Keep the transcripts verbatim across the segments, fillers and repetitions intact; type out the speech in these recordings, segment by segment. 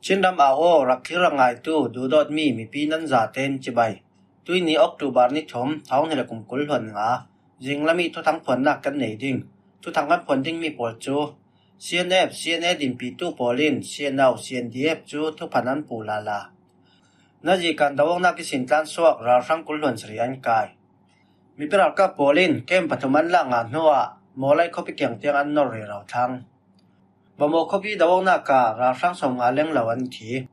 Chin ram au aw, rak thlir rak ngaitu, duhdawtmi mipi nan zaten cibai. Tuini October ni thum, thawng hnih le kum kul hluan nga, zinglam i thuthang phuannak kan nei ding. Thuthang kan phuan dingmi pawl cu C N F, C N A dinpitu pawl in C N O, C N D F cu thuphan an puh lala. Nazi kan do awknak ihsin tlansuak ralhrang kul hluan sarih an kai. Mipi ralkap pawl in kem pathum an lak ngah hnuah Mawlai khuapi kiang tiang an nor rero thlang. Bamaw khuapi do awknak ah ralhrang sawmnga lenglo an thi.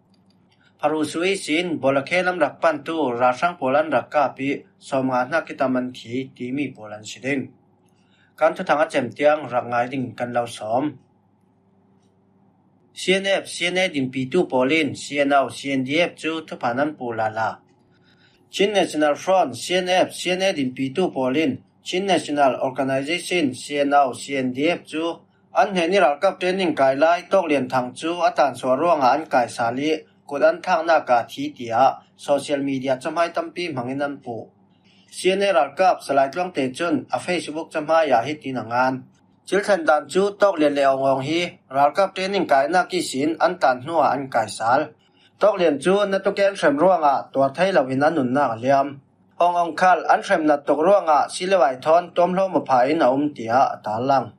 Pharusui ihsin Bawlakhe lam rak pantu ralhrang pawl an rak kap i sawmnga hnak kitam an thi timi pawl an si ding. Kan thuthang a cem tiang rak ngai ding kan lo sawm. C N F, C N A dinpitu pawl in C N O, C N D F cu thuphan an puh lala. Chin National Front, C N F, C N A dinpitu pawl in Chin National Organization, C N O, C N D F cu an hnen i ralkap training kai lai Tawk Lian Thang cu a tansuah ruangah an kaisal i kut an thlaknak ah thi tiah social media cahmai tampi hmangin an puh. C N A ralkap Salai Tluangte cun a Facebook cahmai ah hitin a ngan. Cilthlen dan cu Tawk Lian le Awng Awng hi ralkap training kainak ihsin an tan hnuah an kaisal. Tawk Lian cu na tuke an hrem ruangah tuar thei loin a nunnak a liam. Awng Awng khal an hrem nat tuk ruangah si le vai thawn tuamhlawm a pha in a um tiah a tarlang.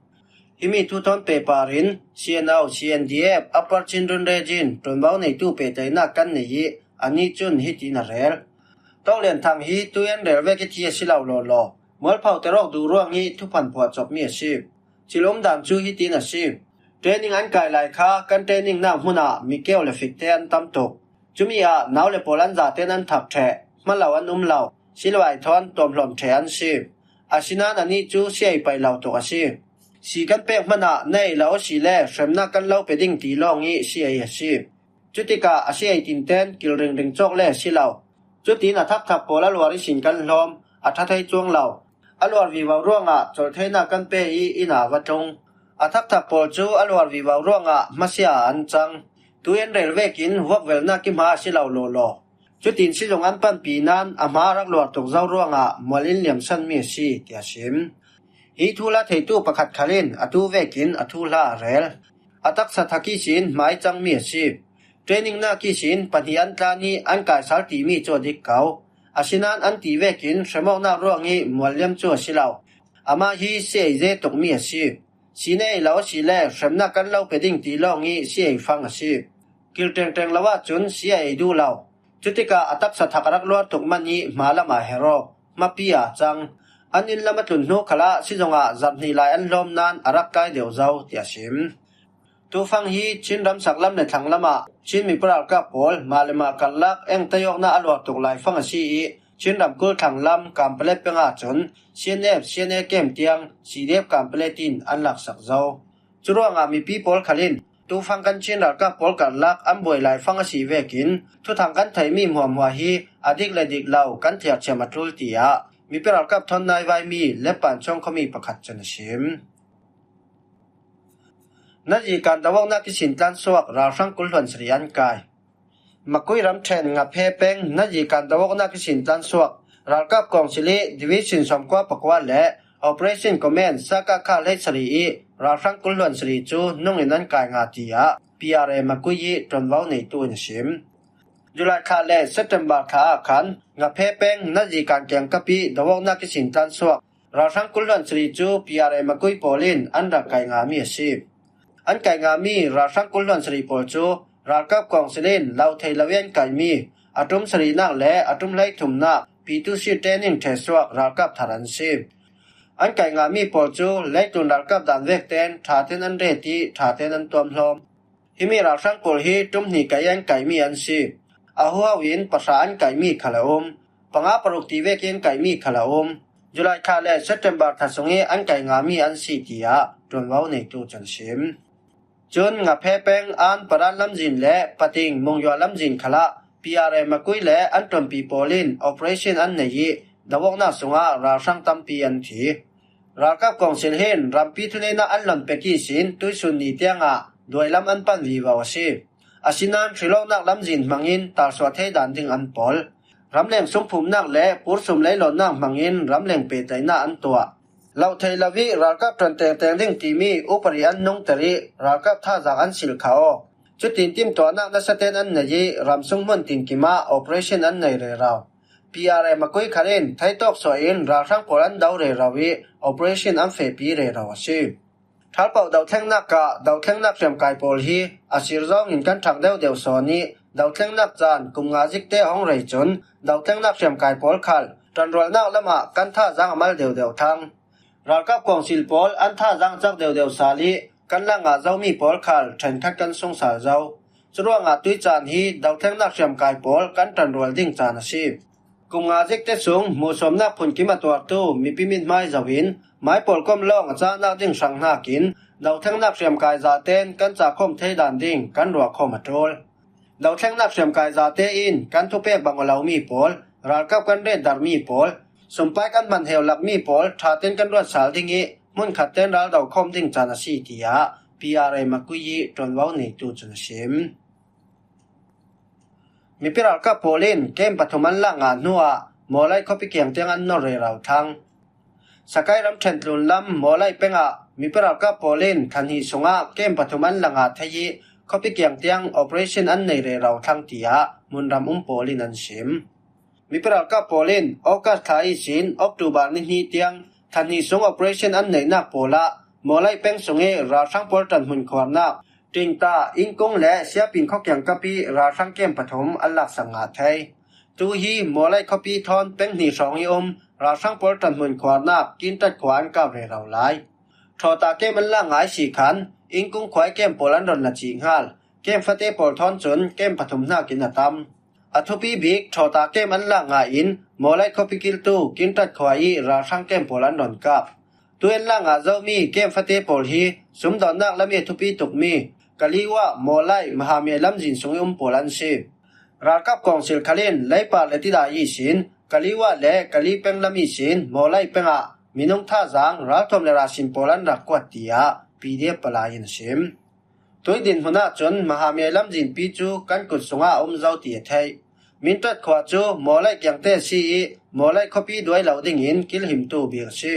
Himi thu thawn pehpar in C N O, C N D F, Upper Chin Run Regin ṭuanvo neitu pehtlaihnak kan nei i anih cun hitin a rel. Tawk Lian Thang hi tui an rel vek i thi a si lo lawlaw, mualpho terawk duh ruang i thuphan phuah cawpmi a si. Cilum dan cu hitin a si. Training an kai lai kha kan training nak hmun ah mikeu le fikte an tam tuk. Cumi ah nau le pawl an zaten an thak ṭheh, hma lo an um lo, si le vai thawn tuamhlawm ṭheh an si. Asinain anih cu siai pai lo tuk a si. Si kan pek hmanh ah na ei lo a si le hremnak kan lo pe ding ti lawng i siai a si. Cutikah a siai tinten kil ringring cawk le si lo. Cutin a thakthak pawl a luar ihsin kan hlawm, a ṭha thei cuang lo. A luar vivo ruangah colh theinak kan pe i inn ah va tlung. A thakthak pawl cu a luar vivo ruangah hmasia ah an cang. Tui an rel vekin vuakvelnak i hma a si lo lawlaw. Cutin sizung an panpi nain a hma a rak luar tuk zo ruangah mual in liamsanmi a si, tiah a sim. Hi thuhla theitu pakhat khal in atu vekin a thuhla a rel. A taksa thak ihsin hmai cangmi a si. Training nak ihsin pahnih an tlan i an kaisal timi cu a dik ko. Asinain an ti vekin hremawknak ruang i mualliam cu a si lo. Amah hi siai ze tukmi a si. Si na ei lo a si le hremnak kan lo pe ding ti lawng i siai fang a si. Kil ṭengṭeng lo ahcun siai ei duh lo. Cutikah a taksa thak a rak luar tuk man i hma lamah her aw, hmapi ah cang. An inn lam a tlun hnu khalah sizung ah zarh hnih lai an hlawm nain a rak kai deuh zo, tiah a sim. Tufang hi Chin ramsak lam le thlang lamah Chin mipa ralkap pawl mah le mah karlak engtaiawknak a luar tuk lai fang a si i Chin ramkulh thlang lam Kanpetlet peng ahcun C N F, C N A kem tiang C D F Kanpetlet in an laksak zo. Curuangah mipi pawl khal in tufang kan Chin ralkap pawl karlak an buai lai fang a si vekin thuthang kan theihmi hmuahhmuah hi a dik le dik lo kan thlirthiam a tlul tiah mipi ralkap thawn nai vaimi Leppan chuang khuami pakhat cun a sim. Nazi kan do awknak ihsin tlansuak ralhrang kul hluan sarih an kai. Makui ramṭhen Ngaphe peng nazi kan do awknak ihsin tlansuak ralkap kawngsil i Division sawmkua pakua le Operation Command Sakakha hleisarih i ralhrang kul hluan sarih cu nung in an kai ngah tiah P R A Makui i ṭuanvo neitu in a sim. July thla le September thla ah khan Ngaphe peng nazi kan kiangkap i do awknak ihsin tlansuak ralhrang kul hluan sarih cu P R A Makui pawl in an rak kai ngahmi a si. An kai ngahmi ralhrang kul hluan sarih pawl cu ralkap kawngsil in lo thei lo i an kaimi a ṭum sarihnak le a ṭum hleithumnak P two C training ṭhehsuak ralkap thar an si. An kai ngahmi pawl cu leitlun ralkap dan vekten ṭhaten an ret i ṭhaten an tuamhlawm. Himi ralhrang pawl hi ṭum hnih kai an kaimi an si. A huhau in pahra an kaimi khal a um. Panga paruk ti vekin kaimi khal a um. July thla le September thla sung i an kai ngahmi an si, tiah ṭuanvo neitu cun a sim. Cun Ngaphe peng an Paran lamzin le Pating Mungyua lamzin khalah P R A Makui le an ṭuanpi pawl in operation an nei i do awknak sungah ralhrang tampi an thi. Ralkap kawngsil hin rampi thuneihnak an lon pek ihsin tuisun ni tiangah duailam an pan vivo a si. Asinain hrilawknak lamzin hmangin talsuah thei dan ding an pawl. Ramleng sungphumnak le pursum leilawnnak hmangin ramleng pehtlaihnak an tuah. Lo thei lo i ralkap ṭuan tengteng ding timi upadi an nungter i ralkap thazaang an silh kha aw. Cutin timtuahnak nasaten an nei ih ramsung hmun tinkim ah operation an nei rero. P R A Makui khal in theitawk suah in ralhrang pawl an do rero ih operation an fehpi rero a si. Thalpoh dothlengnak ah dothlengnak hriamkai pawl hi a sir zawngin kan ṭhang deuhdeuh sawn ih, dothlengnak caan kum nga zikte a hong rei cun dothlengnak hriamkai pawl khal ṭanrualnak lamah kan thazaang a mal deuhdeuh thlang. Ralkap kawngsil pawl an thazaang cak deuhdeuh sal ih kan la ngah zomi pawl khal ṭhenkhat kan sungsal zo. Curuangah tuih caan hi dothlengnak hriamkai pawl kan ṭanrual ding caan a si. Kum nga zikte sung hmuhsuamnak phunkim a tuartu mipi mithmai zoh in mai pawlkom lawng a cahnak ding hrang hnakin dothlengnak hriamkai zaten kan cahkhawm thei dan ding kan ruahkhawm a ṭul. Dothlengnak hriamkai zate in kan thupek bang aw lomi pawl, ralkap kan retdarmi pawl, sumpai kan hman heu lakmi pawl ṭhaten kan ruat sal ding ih hmunkhat ten ral dokhawm ding caan a si, tiah P R A Makui ih ṭuanvo neitu cun a sim. Mipi ralkap pawl in kem pathum an lak ngah hnuah Mawlai khuapi kiang tiang an nor rero thlang. Sakai ramṭhen tlun lam Mawlai pengah mipi ralkap pawl in thla hnih sungah kem pathum an la ngah thei ih khuapi kiang tiang operation an nei rero thlang, tiah hmunram um pawl in an sim. Mipi ralkap pawl in August thla ihsin October ni hnih tiang thla hnih sung operation an neihnak pawl ah Mawlai peng sung ih ralhrang pawl ṭanhmun khuarnak Tingta, Ingkung le Siapin khua kiangkap ih ralhrang kem pathum an laksak ngah thei. Tu hi Mawlai khuapi thawn peng hnih hrawng ih um ralhrang pawl ṭanhmun khuarnak Kintat khua an kap rero lai. Thawta kem an lak ngah ihsi khan Ingkung khua ih kem pawl an ron la cih hngal. Kem fate pawl thawn cun kem pathum hnakin a tam. A thupi bik thawta kem an lak ngah in Mawlai khuapi kiltu Kintat khua ih ralhrang kem pawl an ron kap. Tu an lak ngah zomi kem fate pawl hi sumdawnnak lam ih a thupi tukmi Kaliwa, Mawlai, Mahamyai lamzin sung ih um pawl an si. Ralkap kawngsil khal in Leipar le Tidai ihsin Kaliwa le Kali peng lam ihsin Mawlai pengah minung thazaang ralthuam le ralsin pawl an rak kuat, tiah P D F palai in a sim. Tuih dinhmun ahcun Mahamyai lamzinpi cu kan kut sungah a um zo ti a theih. Mintat khua cu Mawlai kiangte a si ih Mawlai khuapi duai lo dingin kilhimtu bik a si.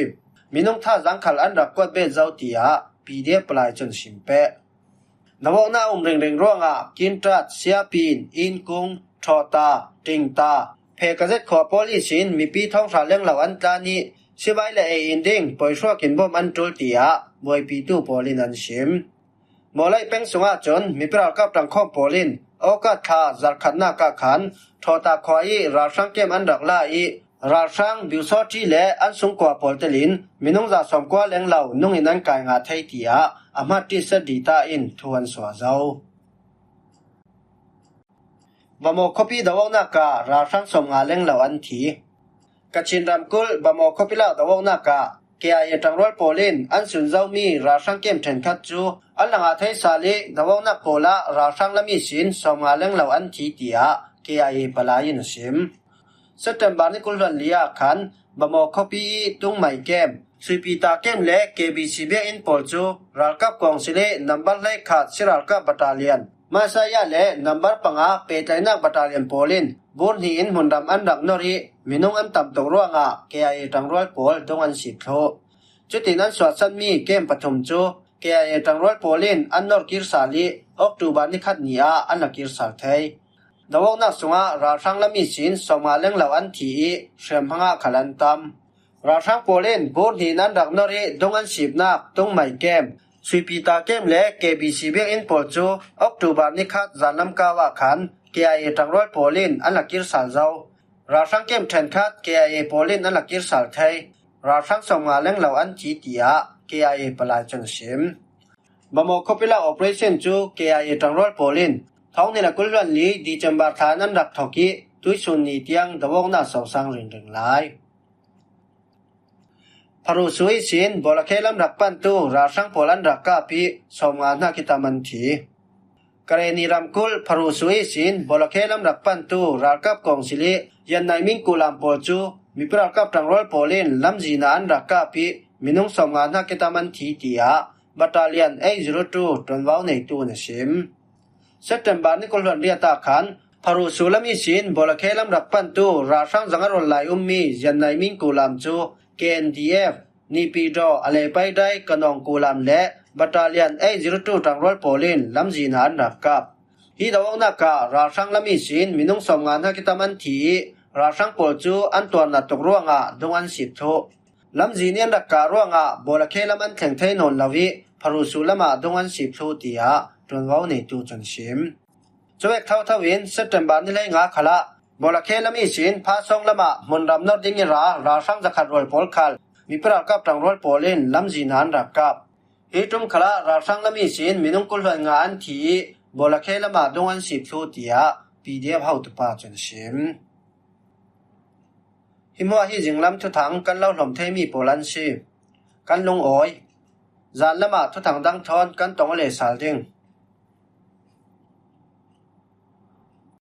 Minung thazaang khal an rak kuat bet zo, tiah P D F palai cun a sim peh. Dawoknak a um ringring ruangah Kintat, Siapin, Inkung, Thawta, Tingta, Phekazet khua pawl ihsin mipi thawng hra lenglo an tlan ih sivai le ei in ding poihruak in bom an ṭul, tiah buaipitu pawl in an sim. Mawlai peng sungah cun mipi ralkap ṭangkhawm pawl in August thla zarhkhatnak ah khan Thawta khua ih ralhrang kem an rak la ih ralhrang Biusawṭi le an sungkua pawl telin minung za sawmkua lenglo nungin an kai ngah thei, tiah a hmat ṭi Sadita in thu an suah zo. Bamaw khuapi dawoknak ah ralhrang sawmnga lenglo an thi. Kachin ramkulh Bamaw khuapi lak dawoknak ah K I A ṭangrual pawl in an sun zomi ralhrang kem ṭhenkhat cu an la ngah thei sal ih dawoknak pawl ah ralhrang lam ihsin sawmnga lenglo an thi, tiah K I A palai in a sim. September ni kul hluan li ah khan Bamaw khuapi ih Tungmai kem, Suipita kem le K B C biakinn pawl cu ralkap kawngsil ih nambar hleikhat siralkap battalion, Masaya le nambar panga pehtlaihnak battalion pawl in bur hnih in hmunram an rak nor ih minung an tam tuk ruangah K I A ṭangrual pawl dung an sip thluh. Cutin an suahsanmi kem pathum cu K I A ṭangrual pawl in an nor kir sal ih October ni khat ni ah an la kir sal thei. Dawoknak sungah ralhrang lam ihsin sawmnga lenglo an thi ih hriamhma ah khal an tam. Ralhrang pawl in bur hnih in an rak nor ih dung an sipnak Tungmai kem, Suipita kem le K B C biakinn pawl cu October ni khat zanlam kau ah khan K I A ṭangrual pawl in an la kir sal zo. Ralhrang kem ṭhenkhat K I A pawl in an la kir sal thei. Ralhrang sawmnga lenglo an thi, tiah K I A palai cun a sim. Bamaw khuapi lak operation cu K I A ṭangrual pawl in thawng hnih le kul hluan li December thla in an rak thawk ih tuihsun ni tiang dawoknak sosang ringring lai. Pharusu ihsin Bawlakhe lam rak pantu ralhrang pawl an rak kap ih sawmnga hnak ih tam an thi. Karenni ramkulh Pharusu ihsin Bawlakhe lam rak pantu ralkap kawngsil ih Yannaiming kulam pawl cu mipi ralkap ṭangrual pawl in lamzin ah an rak kap ih minung sawmnga hnak ih tam an thi, tiah Battalion eight zero two ṭuanvo neitu in a sim. September ni kul hluan riat ah khan Pharusu lam ihsin Bawlakhe lam rak pantu ralhrang zanga rawl lai ummi Yannaiming kulam cu K N D F, Nipidaw, Alepaidai, Kanawng kulam le Battalion eight zero two ṭangrual pawl in lamzin ah an rak kap. Hi do awknak ah ralhrang lam ihsin minung sawmnga hnak kitam an thi ih ralhrang pawl cu an tuarnak tuk ruangah dung an sip thluh. Lamzin ih an rak kah ruangah Bawlakhe lam an thleng thei nawn lo ih Pharusu lamah dung an sip thluh, tiah ṭuanvo neitu cun a sim. Cuvek thotho in September ni hleinga khalah Bawlakhe lam ihsin Phasawng lamah hmunram nor ding ih ra ralhrang zakhat rual pawl khal mipi ralkap ṭangrual pawl in lamzin ah an rak kap. Hi ṭum khalah ralhrang lam ihsin minung kul hluai nga an thi ih Bawlakhe lamah dung an sip thluh, tiah P D F hotupa cun a sim. Hi hmuah hi zinglam thuthang kan lo hlawm theimi pawl an si. Kan lungawi. Zan lamah thuthang dang thawn kan tong aw le sal ding.